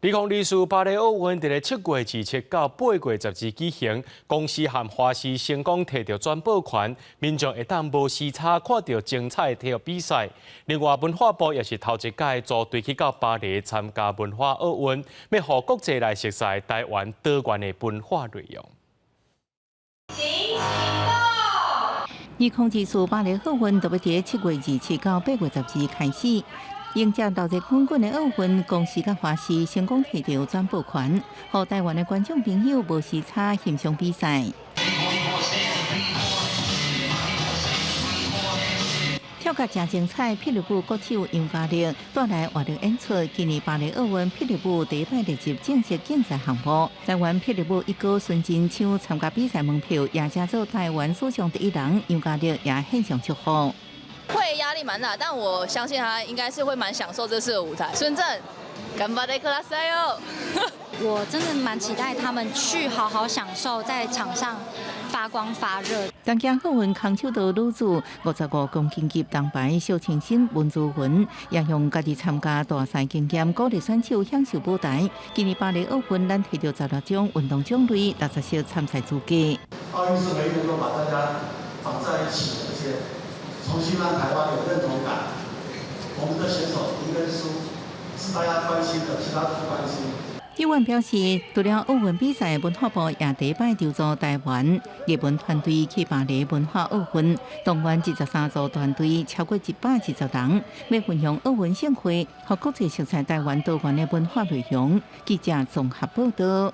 2024巴黎奧運佇咧7月27到8月12舉行，公視和華視成功提著轉播權，民眾會當無時差看著精彩體育比賽。另外，文化部也是頭一屆組隊去到巴黎參加文化奧運，欲予國際來熟悉台灣多元的文化內容。2024巴黎奧運就欲佇7月27到8月12開始。迎接鬧熱滾滾的奧運，公視佮華視成功提著轉播權，予台灣的觀眾朋友無時差欣賞比賽。跳甲誠精彩，霹靂舞國手楊家力帶來活力演出。今年巴黎奧運霹靂舞第一擺列入正式競賽項目。台灣霹靂舞一哥孫真昌參加比賽門票，也成做台灣史上第一人。楊家力也獻上祝福。會壓力蠻大，但我相信他應該是會蠻享受這次的舞台。孫正，頑張ってください喲！我真的蠻期待他們去好好享受在場上發光發熱。東京奧運空手道女子55公斤級銅牌蕭清心、文珠雲也用家己參加大賽經驗，鼓勵選手享受舞台。今年巴黎奧運，咱提著16種運動種類，60席參賽資格。奧運是唯一能夠把大家綁在一起，而且重新讓台灣有認同感。我們的選手贏跟輸是大家關心的，其他都不關心。議員表示，除了奧運比賽，文化部也第一擺籌組台灣藝文團隊去巴黎文化奧運，動員23組團隊，超過120人，欲分享奧運盛會，予國際熟悉台灣多元的文化內容。記者綜合報道。